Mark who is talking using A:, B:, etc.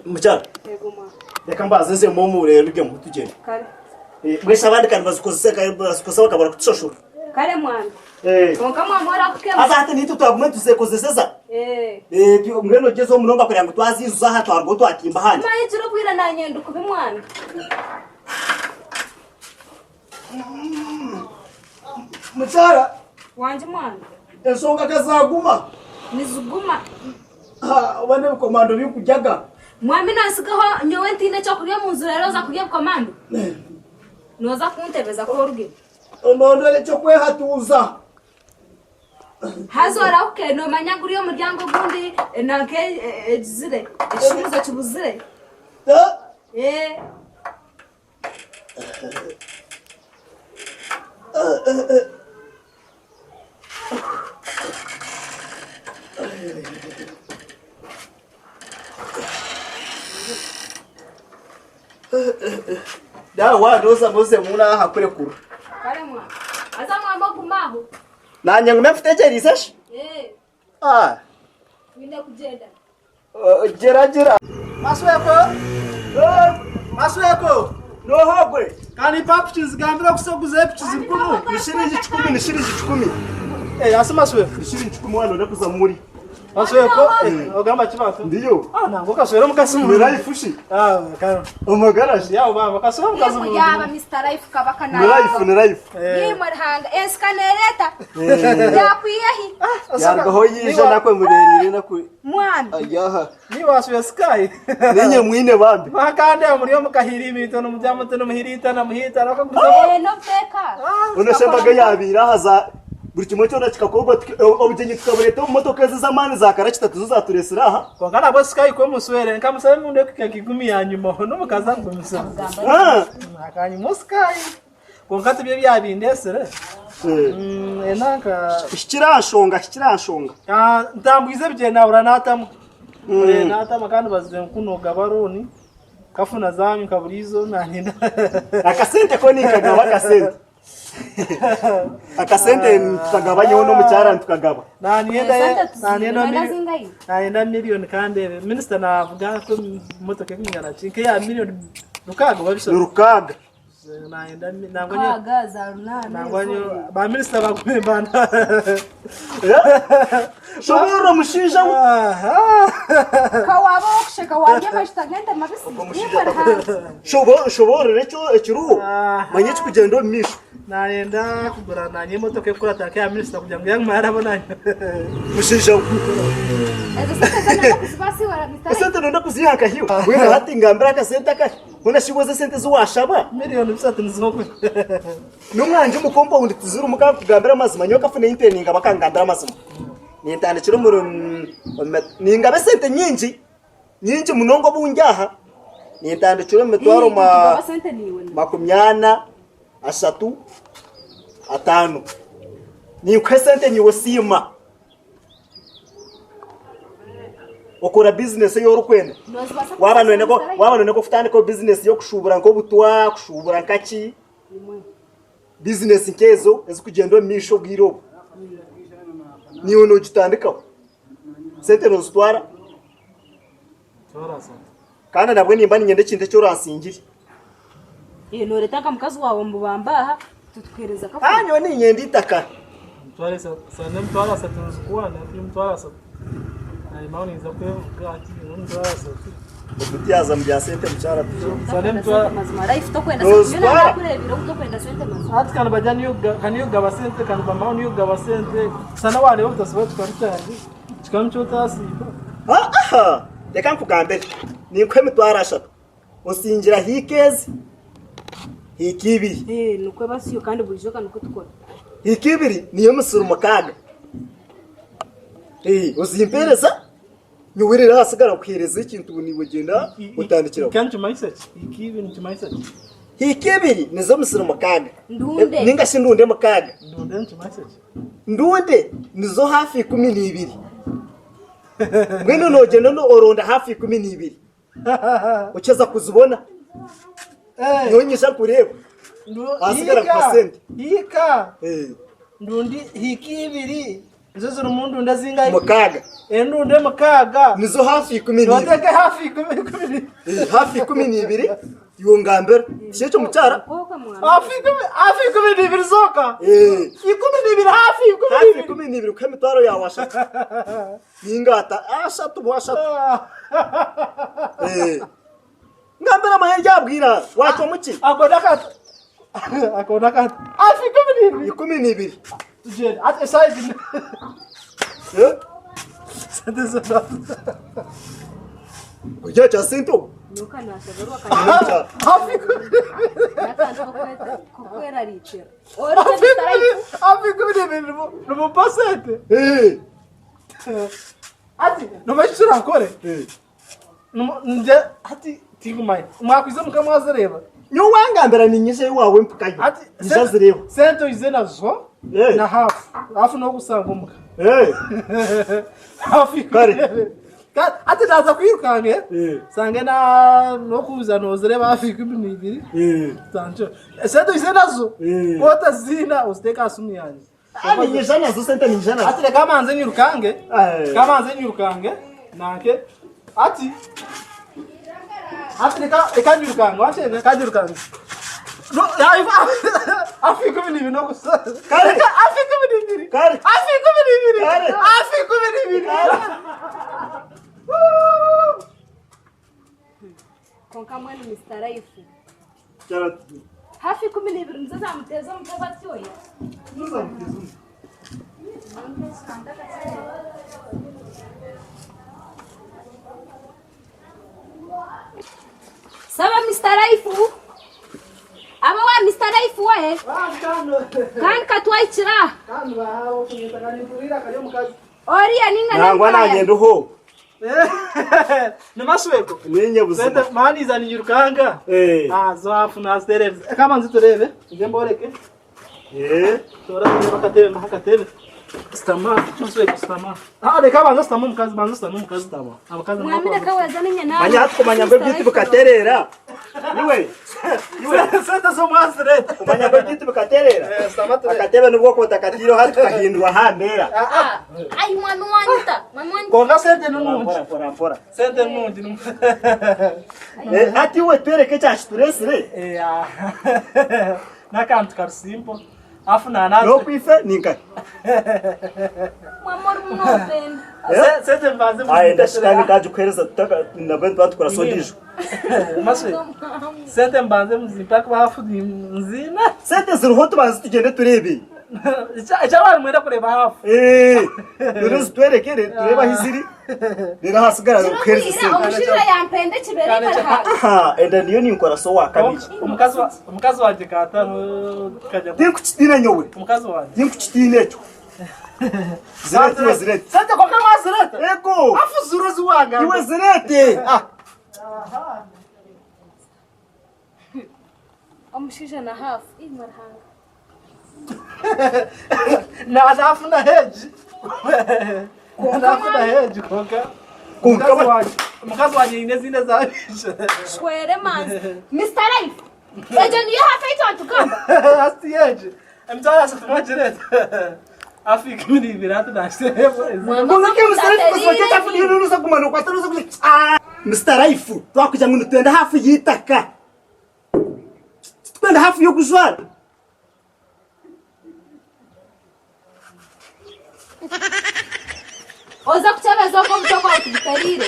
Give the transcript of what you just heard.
A: Mukyara,
B: Yego mwana.
A: reka mbanze nzemu omu reero rugyemu tugyende.
B: Kare.
A: Eh, Mbwenu abandi kandi bazikozesa bazikosa bakabura kutushashura.
B: Kare mwana.
A: Eh.
B: Kwonka mwama orakukema.
A: Haza hati naitwe twaguma nituzekozeseza.
B: Eh.
A: Eh, mbwenu ogyezeho munonga kureba ngu twaziijuza aha twarugaho twatimba ahandi.
B: Manya ekiro obwire nanye ndi kubi mwana.
A: Mukyara.
B: Wangi mwana.
A: Ensonga ka zaguma.
B: Niziguma.
A: Oba n'ebikomando bikugyaga.
B: Mwami nonsigaho nyowe ntiine ekyokurya omu nju reero oza kurya ebikomando? Noza kuntebeza ku oruge.
A: Onondore ekyokwehatuuza.
B: Haza orahuke nomanya guriya omuryango ogundi nanka egizire ekishumuzo kibuzire. Eh.
A: Nawe wanoza noze muna aha kurekura.
B: Kare mwana. Haza mwamba ogume aho.
A: Nanye ngume nkutegyereize shi?
B: Eh.
A: Ah.
B: Twine kugyenda.
A: Gira gira.
C: Masweko! Masweko!
A: Noha gwe?
C: Kandi mpa piki nzigambire okusoguza epiki ziri kunu.
A: Ni shiringi kikumi, ni shiringi kikumi.
C: Eh, asi Masweko.
A: Ni shiringi kikumi wano ndakuza muri.
C: Masweko, eh, ogamba ki bantu?
A: Ndiyo.
C: Ah, nangwa okaswera omukazi
A: Ni
C: murungi.
A: life shi.
C: Ah, ka.
A: Amagara shi.
C: Yawe baba, okaswera omukazi murungi.
B: Yaba Mr. Life kabaka
A: Ni life, ni life.
B: Yimwe Ruhanga, ensi ka nereeta. Yakwiha hi?
A: Yarugaho yija nakwe muberire nakwe.
B: Mwana.
A: Ayaha.
C: Niiwe waswera Sky.
A: Ninye mwine bambi.
C: Bakandi aho muri omukahira imiito nomurya muti nomuhiriitana muhiitana okagumizamu.
B: Eh, n'obuteeka.
A: Ono shi embaga yabaire aha za buri kimwe kyona kikakorwa obugyenyi tukabureeta omu motoka ezi ez'amaani za karakita tizo zatureetsire aha.
C: Kwonka nabwo Sky ku omuswere nkamusaba emirundi ekuhika nka ikumi yanyumaho n'omukazi angumisiriza.
A: Ah!
C: Akanyuma Sky. Kwonka tibyo ebyabindeetsire. Enanka.
A: Hikira aha nshonga, hikira aha nshonga.
C: Ntambwize ebigyere naahurira naatamwa. Naatamwa kandi bazire ngu noogaba looni nkafuna zaanyu nka buriizo naanye.
A: Akasente ko ninkagaba akasente. Akasente nitukagaba nyowe n'omukyara nitukagaba.
C: Naayenda miriyoni kandi minisita naavuga ku emotoka erikwingana ki nk'eya miriyoni rukaaga oba bishatu.
A: Ni rukaaga.
B: Mukaaga za runaana ezo.
C: Ba minisita bagume bana.
A: Shoboorora mushaija we.
B: Ka waaba ow'okusheka warya amashita g'ente mabisi nimwe Ruhanga.
A: Shoboorora ekyo ekiriho manya ekirikugyenda omu maisho.
C: Nayenda kugura nanye emotoka ekukurata nk'eya minisita kugira ngu yaguma yaraba nanye.
A: Mushaija we.
B: Ezo sente zoona n'okuzibaasa iwe Mister
A: Esente noyenda kuziiha nkahi iwe? Mbwenu hati ngambira akasente akahi? Hoona shi iwe esente ezi waashaba?
C: Miriyoni bishatu nizo
A: N'omwangye omu kompawundi tizirimu ka nkugambire amazima nyowe nkafuna ei nteninga bakangambira amazima. Nintandikira omuri ningaba esente nyingi, nyingi munonga obu ndi aha, nintandikira omu mitwaro makumyana, ashatu, ataano. Ninkuha esente naiwe osiima. Okora bizinesi ei orikwenda. Waaba nooyenda waaba nooyenda nk'okutandikaho bizinesi y'okushuubura nk'obutwa, kushuubura nka ki, bizinesi nk'ezo ezirikugyenda omu maisho obwire obu, naiwe noogitandikaho. Sente noozitwara kandi nabwo nimba niinyenda ekintu eki oransingire.
B: Nooreeta nka mukazi waawe omubamba aha tukuheereza akafumu.
A: Nyowe niinyenda eitaka. Ogu tiyaaza mu bya sente mukyara Noozitwara? Aaha! Reka nkugambire, ninkuha emitwaro ashatu, osingira hiika ezi, hiika ibiri.
B: Nikwo basyo kandi burijo ka nikwo tukora.
A: Hiika ibiri niyo emisiri mukaaga. Ozimpeereza, nyowe reero ahasigara nkuheereza ekintu naiwe gyenda otandikiraho. Hiika ibiri nizo emisiri mukaaga,
B: Ndunde.
A: ninga shi ndunde mukaaga. Ndunde nizo haafu 12. Mbwenu noogyenda oronda haafu 12 okyeza kuzibona. Nyowe nyija nkureeba. Hasigara nkuha sente.
C: Hiika. Ndundi hiika ibiri nizo zirimu ndundu ezingahi?
A: Mukaaga.
C: Endundu emukaaga.
A: Nizo hafi ikumi n'ibiri.
C: Noteeka hafi 12.
A: Eh, hafi 12 iwe ngambira. Tikyo ekyo mukyara?
C: Hafi 12 zonka?
A: Eh.
C: 12 hafi ikumi
A: Hafi
C: n'ibiri.
A: 12 kuha emitwaro yaawe ashatu. Ninga ashatu bu ashatu. Eh. Ngambira amahya ndyabwira wacwamu ki?
C: Ako n'akantu. Ako n'akantu. Hafi 12.
A: 12.
C: Tugyende. Ati eshaaha egi.
A: Eh?
C: Sente zona.
A: Kurya kya sente ogu?
B: Nuka nashoberwa
C: Hafi 12.
B: n'akantu kokwerarikira.
C: Hafi 12. Hafi 12 nimumpa sente.
A: Eh.
C: Ati nomanya eki turakore?
A: Eh.
C: Nje hati tingumanya. Mwakwiza omuka mwazireeba.
A: Nyowe wangambira niinyija owaawe mpikayo.
C: Hati
A: Nyija zireeba.
C: sente oize nazo
A: Eh.
C: na hafu. Hafu n'okusanga omuka.
A: Eh.
C: Hafu
A: Kare.
C: Hati naaza kwirukange.
A: Eh.
C: Nsange na n'okuza nozireeba hafu 12.
A: Eh.
C: Tancho. Sente oize nazo.
A: Eh.
C: Ku otaziina oziteeke aha simu yangye.
A: Ah, niinyija nazo sente niinyija nazo.
C: Hati reka manze nyirukange.
A: Eh.
C: Reka manze nyirukange. Nanke. Hati. Hati reka reka nyirukange. Wache reka nyirukange. No, ya hafi 12 n'okusa.
A: Kare.
C: Reka hafi 12.
A: Kare.
C: Hafi 12.
A: Kare.
C: Hafi 12.
A: Kare.
B: Konka mbwenu Mister Life.
A: Kyara.
B: Hafi 12 nizo zamuteeza omutwe batyoya.
A: Nizo zamuteeza omutwe.
B: Saba Mister Life. Aba wa Mister Life we. Kandi katwahikira aha. Oriya ninga
A: Nangwa nanye ndiho.
C: Nimashweko.
A: Ninye buzima.
C: Sente maniza ninyirukanga.
A: Eh.
C: Ah, zo hafu naziterereza. Kama nzi turebe. Nze mboreke.
A: Eh.
C: Tora turebe akatebe mbaha akatebe. Sitama, mashweko sitama. Ah, reka banza sitama omukazi, banza sitama omukazi sitama. Abakazi
B: Mwamire kaweza ninye nawe.
A: Manya hati kumanya ngu ebintu bikaterera. Iwe. Iwe.
C: Sente z'omwazireta.
A: Kumanya ngu ebintu bikaterera.
C: Eh, sitama turebe.
A: Akatebe nibwo okutakatiireho hati tukahindura aha mbeera.
B: Ah, ai mwami wanyita. Mwami wanyita.
C: Konka sente ni nungi.
A: Mpora mpora mpora.
C: Sente nungi. ni-
A: Eh, hati iwe twereke ekyakitureesire.
C: Eh, ah. N'akantu kari simple. Afu nanaze.
A: N'okwife ninkahi?
B: Mwami ori munompenda.
A: Eh?
C: Sente mbanze
A: Aye ndashika nikagikuhereza tutaka nabwo nituba so ndijo.
C: Maswe. Sente mbanze muzimpe akuba hafu nzina.
A: Sente ziriho tubanze tugyende tureebe.
C: Eky'abantu mwenda kureeba hafu.
A: Eh, rero zitwerekere turebe ahi ziri. Rero ahasigara nikuhereza
B: Kirokwiira
A: sente.
B: omushaija yampenda ekibere ibara.
A: Aha, enda niyo ninkora so wakabiri.
C: Omukazi wa omukazi wangye kaatano kajya
A: Tinkukitiina nyowe.
C: omukazi wangye.
A: Tinkukitiina ekyo. Zireete iwe zireete.
C: Sente kwonka mwazireeta.
A: Ego!
C: Hafu zuro ziwangamba.
A: Iwe zireete! Ah,
B: Omushaija na hafu. Ii Ruhanga.
C: Na hafu na heji. Na hafu na heji kwonka.
A: Kwonka
C: Omukazi wangye omukazi wangye aine ezindi ezaabishe.
B: Shwere manzi. Mister Life. Egyo niyo hafu ei twatugamba.
C: Hati heji. Emitwaro ashatu mwagireeta. Hafu 12 hati naasherebwa.
A: Kwonka ke Mr. Life kuzima kyekyafu niyo noza kuguma nokwata noza kugira ah Mr. Life twakugira ngu nitwenda hafu y'eitaka. Titukwenda hafu y'okujwara.
B: Oze kukyebeza ogwo omutwe gwawe tigutereire.